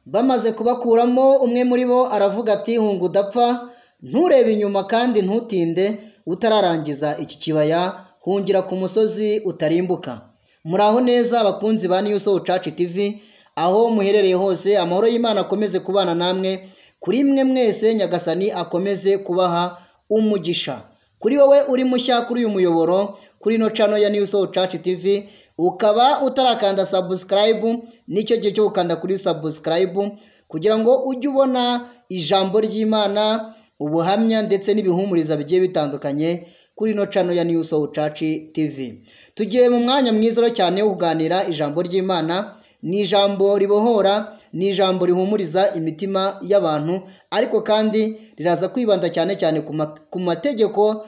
Bamaze kubakuramo, umwe muri bo aravuga ati: "Hunga udapfa, nturebe inyuma kandi ntutinde utararangiza iki kibaya, hungira ku musozi utarimbuka." Muraho neza abakunzi ba New Soul Church TV, aho muherereye hose, amahoro y'Imana akomeze kubana namwe. Kuri mwe mwese Nyagasani akomeze kubaha umugisha. Kuri wowe uri mushya kuri uyu muyoboro, kuri ino channel ya New Soul Church TV, ukaba utarakanda subscribe, nicyo gihe cyo gukanda kuri subscribe kugira ngo ujye ubona ijambo ry'Imana, ubuhamya ndetse n'ibihumuriza bigiye bitandukanye kuri ino channel ya New Soul Church TV. Tugiye mu mwanya mwiza cyane wo kuganira ijambo ry'Imana. Ni ijambo ribohora, ni ijambo rihumuriza imitima y'abantu, ariko kandi riraza kwibanda cyane cyane ku mategeko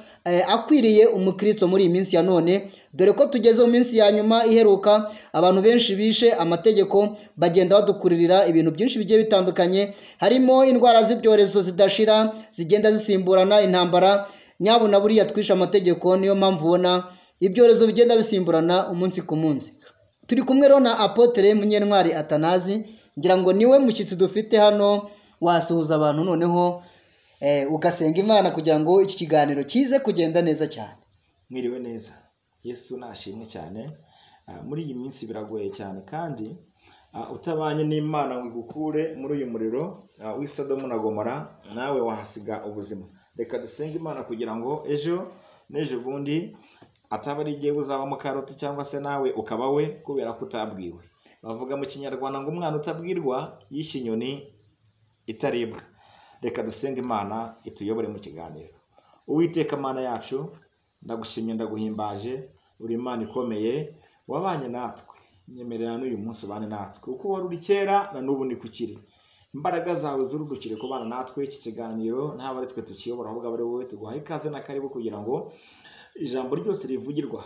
akwiriye umukristo muri iyi minsi ya none, dore ko tugeze mu minsi ya nyuma iheruka. Abantu benshi bishe amategeko, bagenda badukuririra ibintu byinshi bigiye bitandukanye, harimo indwara z'ibyorezo zidashira zigenda zisimburana, intambara. Nyabuna buriya twishe amategeko, niyo mpamvu ubona ibyorezo bigenda bisimburana umunsi ku munsi. Turi kumwe rero na Apotre Munyentwari Atanazi, ngira ngo niwe mushyitsi dufite hano. Wasuhuza abantu noneho ugasenga Imana kugira ngo iki kiganiro kize kugenda neza cyane. Mwiriwe neza, Yesu nashimwe cyane. Muri iyi minsi biragoye cyane, kandi utabanye n'Imana ngo igukure muri uyu muriro w'i Sodomu na Gomora, nawe wahasiga ubuzima. Reka dusenge Imana kugira ngo ejo n'ejo bundi ataba ari igihe uzabamo karoti cyangwa se nawe ukaba we kubera ko utabwiwe. Bavuga mu Kinyarwanda ngo umwana utabwirwa yishe inyoni itaribwa. Reka dusenge Imana ituyobore mu kiganiro. Uwiteka Mana yacu, ndagushimye, ndaguhimbaje, uri Imana ikomeye wabanye natwe, nyemerera n'uyu munsi ubane natwe uko wari uri kera na n'ubu ni kukiri. Imbaraga zawe zurugukire kubana natwe. Iki kiganiro ntabwo ari twe tukiyobora, ahubwo ari wowe. Tuguhaye ikaze na karibu kugira ngo ijambo ryose rivugirwa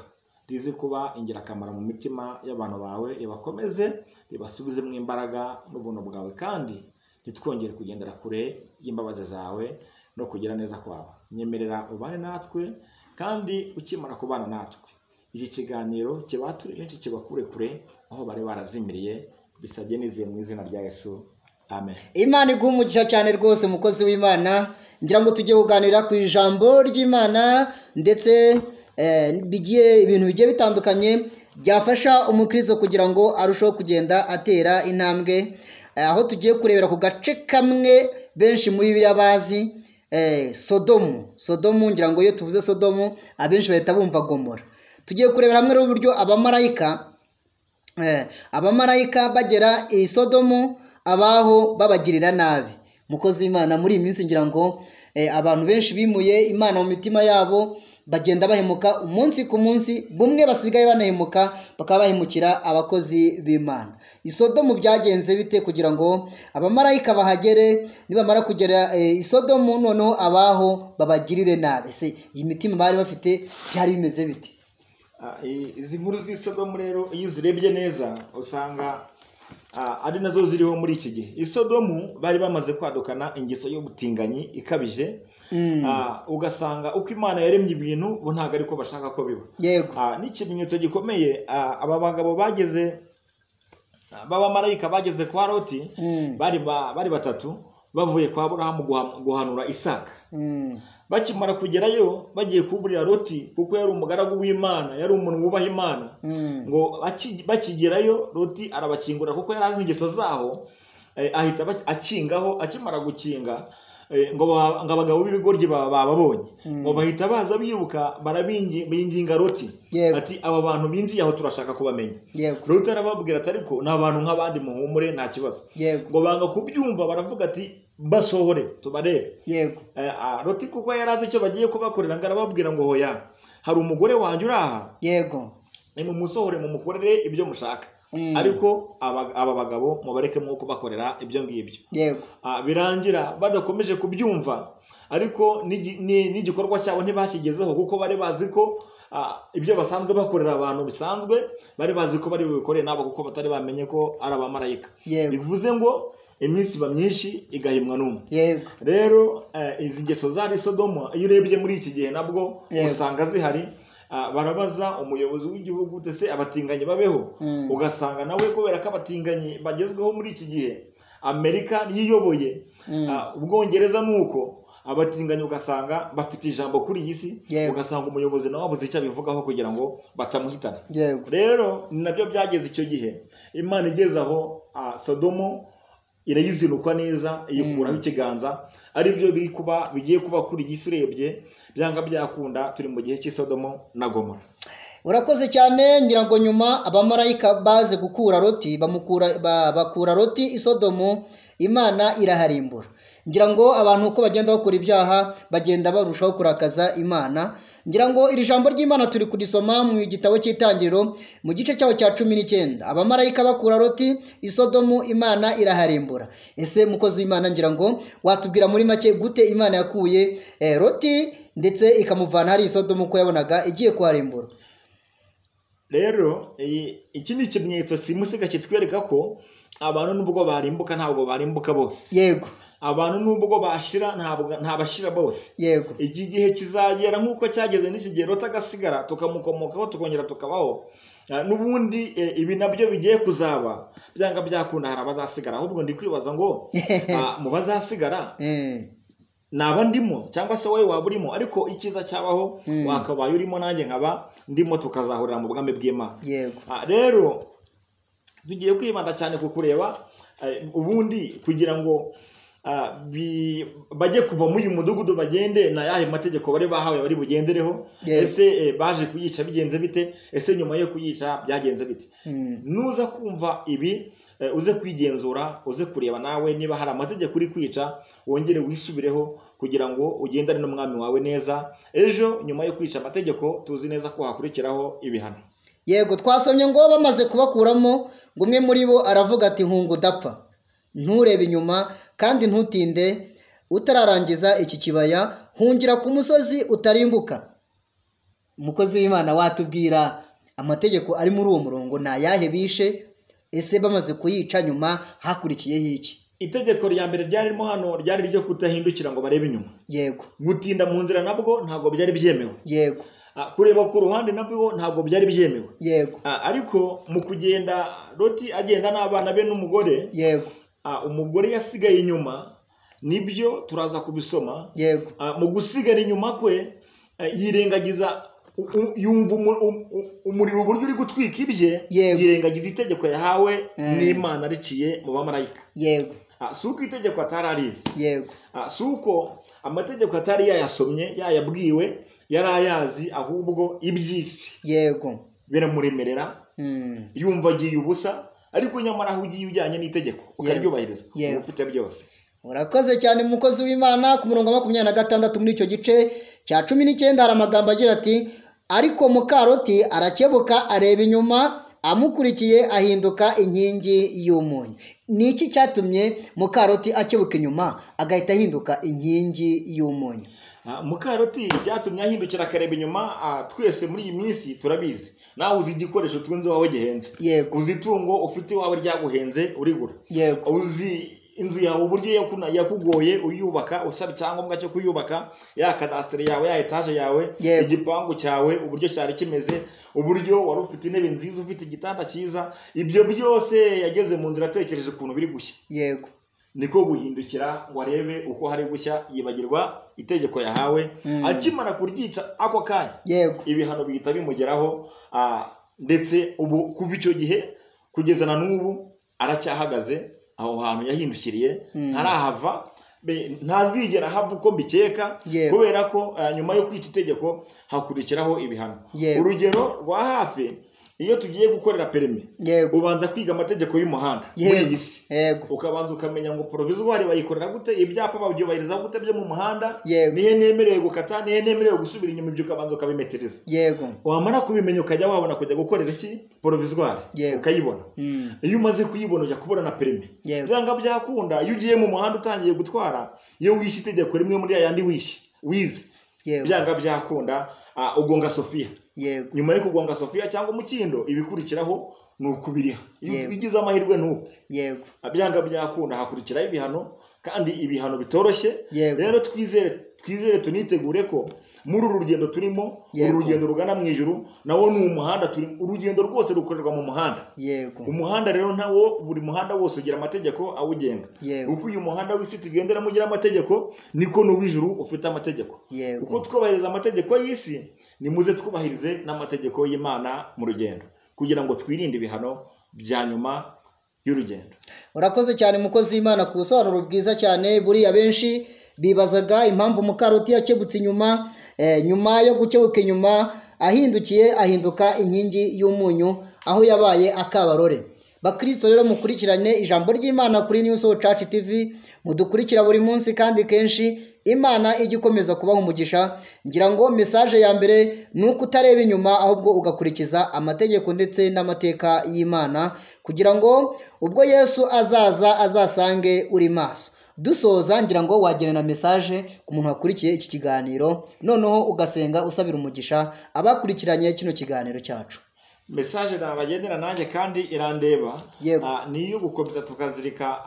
rize kuba ingirakamaro mu mitima y'abantu bawe, ribakomeze, ribasubizemo imbaraga n'ubuntu bwawe, kandi ntitwongere kugendera kure y'imbabazi zawe no kugira neza kwawe. Nyemerera ubane natwe, kandi ukimara kubana natwe iki kiganiro kibature benshi, kibakure kure aho bari barazimiriye. Bisabye nizeye mu izina rya Yesu, amen. Imana iguha umugisha cyane rwose, mukozi w'Imana. Ngira ngo tujye kuganira ku ijambo ry'Imana ndetse bigiye ibintu bigiye bitandukanye byafasha umukristo kugira ngo arusheho kugenda atera intambwe, aho tugiye kurebera ku gace kamwe benshi muri Bibiliya bazi, Sodomu. Sodomu, ngira ngo iyo tuvuze Sodomu abenshi bahita bumva Gomora. Tugiye kurebera hamwe uburyo abamarayika bagera i Sodomu, abaho babagirira nabi. Mukozi w'Imana, muri iyi minsi ngira ngo abantu benshi bimuye Imana mu mitima yabo, bagenda bahemuka umunsi ku munsi, bumwe basigaye banahemuka bakaba bahemukira abakozi b'Imana. I Sodomu byagenze bite kugira ngo abamarayika bahagere? Nibamara kugera i Sodomu noneho abaho babagirire nabi, ese iyi mitima bari bafite byari bimeze bite? Izi nkuru z'i Sodomu rero, iyo uzirebye neza usanga ari nazo ziriho muri iki gihe. I Sodomu bari bamaze kwadukana ingeso y'ubutinganyi ikabije, ugasanga uko Imana yaremye ibintu bo ntabwo ariko bashaka ko biba. Yego. N'ikimenyetso gikomeye, aba bagabo bageze, b'abamarayika bageze kwa Loti, bari batatu bavuye kwa Aburahamu guhanura Isaka. Bakimara kugerayo bagiye kuburira Loti, kuko yari umugaragu w'Imana, yari umuntu wubaha Imana. Ngo bakigerayo Loti arabakingura, kuko yari azi ingeso zaho, ahita akingaho. Akimara gukinga ngo abagabo b'ibigoryi bababonye, ngo bahita baza biruka barabinginga Loti ati: "Aba bantu binjiye aho turashaka kubamenya." Loti arababwira ati: "Ariko ni abantu nk'abandi, muhumure, nta kibazo." Ngo banga kubyumva, baravuga ati: "Basohore tubarebe." Yego. Loti kuko yari azi icyo bagiye kubakorera, ngo arababwira ngo: "Hoya, hari umugore wanjye uri aha, Yego. nimumusohore mumukorere ibyo mushaka, ariko aba bagabo mubareke mwo kubakorera ibyo ngibyo." Yego. Birangira badakomeje kubyumva, ariko n'igikorwa cyabo ntibakigezeho, kuko bari bazi ko ibyo basanzwe bakorera abantu bisanzwe, bari bazi ko bari bubikore nabo, kuko batari bamenye ko ari abamarayika. Bivuze ngo iminsi iba myinshi igahimwa n'umwe. Yego. Rero izi ngeso zari Sodomu, iyo urebye muri iki gihe nabwo usanga zihari. Barabaza umuyobozi w'igihugu ese abatinganyi babeho, ugasanga nawe kubera ko abatinganyi bagezweho muri iki gihe Amerika niyoboye, Ubwongereza nuko abatinganyi ugasanga bafite ijambo kuri iyi si, ugasanga umuyobozi nawe abuze icyo abivugaho kugira ngo batamuhitana. Rero ni nabyo byageze icyo gihe Imana igeze aho Sodomo irayizinukwa neza, iyikuraho ikiganza, ari byo biri kuba bigiye kuba kuri iyi si. Urebye byanga byakunda turi mu gihe cy'Isodomo na Gomora. Urakoze cyane. Ngira ngo nyuma abamarayika baze gukura Loti, bakura Loti i Sodomu, Imana iraharimbura. Ngira ngo abantu uko bagenda bakora ibyaha bagenda barushaho kurakaza Imana. Ngira ngo iri jambo ry'Imana turi kurisoma mu gitabo cy'Itangiriro mu gice cyaho cya 19. Abamarayika bakura Loti i Sodomu, Imana iraharimbura. Ese mukozi w'Imana, ngira ngo watubwira muri make gute Imana yakuye Loti ndetse ikamuvana hari i Sodomu ko yabonaga igiye kuharimbura? Rero iki ni ikimenyetso simusiga kitwereka ko abantu nubwo barimbuka ntabwo barimbuka bose. Yego. Abantu nubwo bashira ntabwo ntabashira bose. Yego. Iki gihe kizagera nk'uko cyageze n'ikigero tagasigara tukamukomokaho tukongera tukabaho. N'ubundi ibi nabyo bigiye kuzaba byanga byakunda hari abazasigara. Ahubwo ndi kwibaza ngo mu bazasigara naba ndimo cyangwa se wowe waba urimo, ariko icyiza cyabaho wakabaye urimo nanjye nkaba ndimo, tukazahurira mu bwami bw'Imana. Yego. Rero tugiye kwibanda cyane ku kureba ubundi kugira ngo bajye kuva muri uyu mudugudu bagende na yahe mategeko bari bahawe bari bugendereho. Ese baje kuyica bigenze bite? Ese nyuma yo kuyica byagenze bite? Nuza kumva ibi uze kwigenzura, uze kureba nawe niba hari amategeko uri kwica, wongere wisubireho kugira ngo ugendane n'umwami wawe neza. Ejo nyuma yo kwica amategeko tuzi neza ko hakurikiraho ibihano. Yego, twasomye ngo bamaze kubakuramo ngo umwe muri bo aravuga ati hunga udapfa, nturebe inyuma kandi ntutinde utararangiza iki kibaya, hungira ku musozi utarimbuka. Umukozi w'Imana, watubwira amategeko ari muri uwo murongo ni ayahe bishe? Ese bamaze kuyica nyuma hakurikiyeho iki? Itegeko rya mbere ryarimo hano ryari ryo kudahindukira ngo barebe inyuma. Yego. Gutinda mu nzira nabwo ntabwo byari byemewe. Yego. Kureba ku ruhande nabwo ntabwo byari byemewe. Yego. Ariko mu kugenda Loti agenda n'abana be n'umugore. Yego. Umugore yasigaye inyuma, nibyo turaza kubisoma. Yego. Mu gusigara inyuma kwe yirengagiza, yumva umuriro uburyo uri gutwika ibye, yirengagiza itegeko yahawe n'Imana riciye mu bamarayika. Yego. Si uko itegeko atari arizi. Yego. Si uko amategeko atari yayasomye, yayabwiwe, yari ayazi, ahubwo iby'isi Yego. biramuremerera, yumva agiye ubusa. Ariko nyamara aho ugiye ujyanye n'itegeko ukaryubahiriza ufite byose. Urakoze cyane mukozi w'Imana. Ku murongo wa 26 muri icyo gice cya 19 hari amagambo agira ati ariko mukaroti arakebuka areba inyuma, amukurikiye ahinduka inkingi y'umunyu. Ni iki cyatumye mukaroti akebuka inyuma agahita ahinduka inkingi y'umunyu? Mukaroti byatumye ahindukira akareba inyuma, twese muri iyi minsi turabizi. Nawe uzi igikoresho utunze wawe gihenze. Yego. Uzi itungo ufite iwawe ryaguhenze urigura. Yego. Uzi inzu yawe uburyo yakugoye uyubaka, usaba icyangombwa cyo kuyubaka, ya kadasiteri yawe, ya etaje yawe, igipangu cyawe uburyo cyari kimeze, uburyo wari ufite intebe nziza, ufite igitanda cyiza, ibyo byose yageze mu nzira atekereje ukuntu biri gushya. Yego. Niko guhindukira ngo arebe uko hari gushya, yibagirwa itegeko yahawe. Akimara kuryica ako kanya, Yego. ibihano bihita bimugeraho, ndetse ubu kuva icyo gihe kugeza na n'ubu aracyahagaze aho hantu yahindukiriye, ntarahava, ntazigera hava uko mbikeka, kubera ko nyuma yo kwica itegeko hakurikiraho ibihano. Urugero rwa hafi, iyo tugiye gukorera perimi, ubanza kwiga amategeko y'umuhanda muri iyi si. Ukabanza ukamenya ngo provisoire bayikorera gute, ibyapa babyubahiriza gute byo mu muhanda, nihe nemerewe gukata, nihe nemerewe gusubira inyuma, ibyo ukabanza ukabimetiriza. Yego. Wamara kubimenya ukajya wabona kujya gukorera iki provisoire, ukayibona. Iyo umaze kuyibona ujya kubona na perimi. Byanga byakunda iyo ugiye mu muhanda utangiye gutwara, iyo wishe itegeko rimwe muri yandi wishe wize, byanga byakunda ugonga Sofia. Yego. Nyuma yo kugonga Sofia cyangwa umukindo, ibikurikiraho ni ukubiriha. Iyo ugize amahirwe ntupfe. Yego. Byanga byakunda hakurikiraho ibihano, kandi ibihano bitoroshye. Yego. Rero twizere tunitegure ko Muri uru rugendo turimo, uru rugendo rugana mu ijuru, nawo ni umuhanda turimo. Urugendo rwose rukorerwa mu muhanda. Umuhanda rero ntawo, buri muhanda wose ugira amategeko awugenga. Uko uyu muhanda w'isi tugenderamo ugira amategeko, niko n'uw'ijuru ufite amategeko. Uko twubahiriza amategeko y'isi, nimuze twubahirize n'amategeko y'Imana mu rugendo, kugira ngo twirinde ibihano bya nyuma y'urugendo. Urakoze cyane mukozi w'Imana ku busobanuro bwiza cyane. Buriya benshi bibazaga impamvu Mukaroti yakebutse inyuma, nyuma yo gukebuka inyuma ahindukiye ahinduka inkingi y'umunyu, aho yabaye akabarore. Bakristo rero mukurikirane ijambo ry'Imana kuri New Soul Church TV, mudukurikira buri munsi kandi kenshi. Imana ijya ikomeza kubaha umugisha. Ngira ngo message ya mbere ni uko utareba inyuma, ahubwo ugakurikiza amategeko ndetse n'amateka y'Imana, kugira ngo ubwo Yesu azaza azasange uri maso. Dusoza ngira ngo wagenera message ku muntu wakurikiye iki kiganiro, noneho ugasenga usabira umugisha abakurikiranye kino kiganiro cyacu. Message nabagendera nanjye kandi irandeba, ni iyo gukomeza tukazirika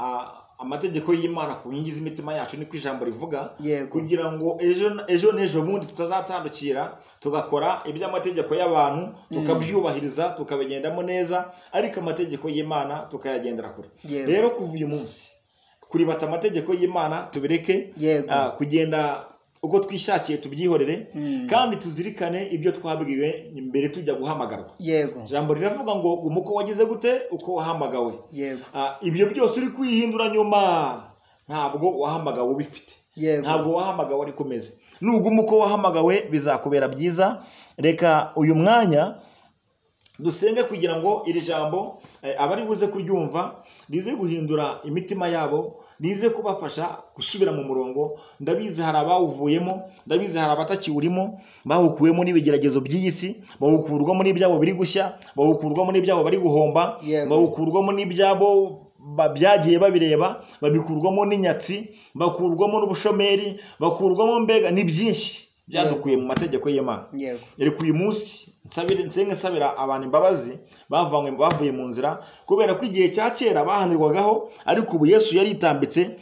amategeko y'Imana ku nkingi z'imitima yacu, niko ijambo rivuga, kugira ngo ejo n'ejo bundi tutazatandukira tugakora iby'amategeko y'abantu, tukabyubahiriza tukabigendamo neza, ariko amategeko y'Imana tukayagendera kure. Rero kuva uyu munsi kuribata amategeko y'Imana tubireke, kugenda uko twishakiye tubyihorere, kandi tuzirikane ibyo twabwiwe mbere tujya guhamagarwa. Ijambo riravuga ngo umuko wagize gute uko wahamagawe. Ibyo byose uri kwihindura nyuma, ntabwo wahamagawe ubifite, ntabwo wahamagawe ari kumeze. Nubwo uko wahamagawe bizakubera byiza. Reka uyu mwanya dusenge kugira ngo iri jambo abari buze kuryumva rize guhindura imitima yabo, rize kubafasha gusubira mu murongo. Ndabizi hari abawuvuyemo, ndabizi hari abatakiwurimo, bawukuwemo n'ibigeragezo by'iyi si, bawukurwamo n'ibyabo biri gushya, bawukurwamo n'ibyabo bari guhomba, bawukurwamo n'ibyabo byagiye babireba, babikurwamo n'inyatsi, bakurwamo n'ubushomeri, bakurwamo mbega ni byinshi byadukuye mu mategeko y'Imana. Reka uyu munsi nsenge nsabira abantu imbabazi bavuye mu nzira, kubera ko igihe cya kera bahanirwagaho, ariko ubu Yesu yaritambitse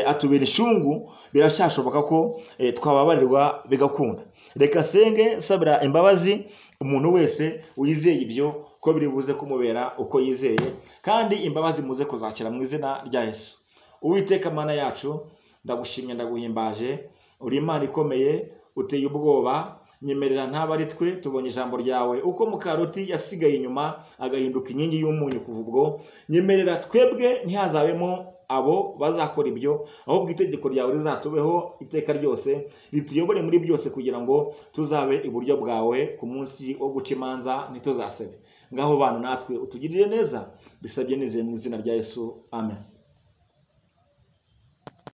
atubera ishungu, birashyashoboka ko twababarirwa bigakunda. Reka senge nsabira imbabazi umuntu wese wizeye ibyo, ko biri buze kumubera uko yizeye, kandi imbabazi muze kuzakira mu izina rya Yesu. Uwiteka Mana yacu, ndagushimye, ndaguhimbaje, uri Imana ikomeye, uteye ubwoba. Nyemerera ntaba ari twe tubonye ijambo ryawe, uko Mukaroti yasigaye inyuma agahinduka inkingi y'umunyu kuva ubwo. Nyemerera twebwe ntihazabemo abo bazakora ibyo, ahubwo itegeko ryawe rizatubeho iteka ryose, rituyobore muri byose, kugira ngo tuzabe iburyo bwawe ku munsi wo guca imanza, ntituzasebe. Ngaho bana natwe utugirire neza, bisabye nizeye mu izina rya Yesu, amen.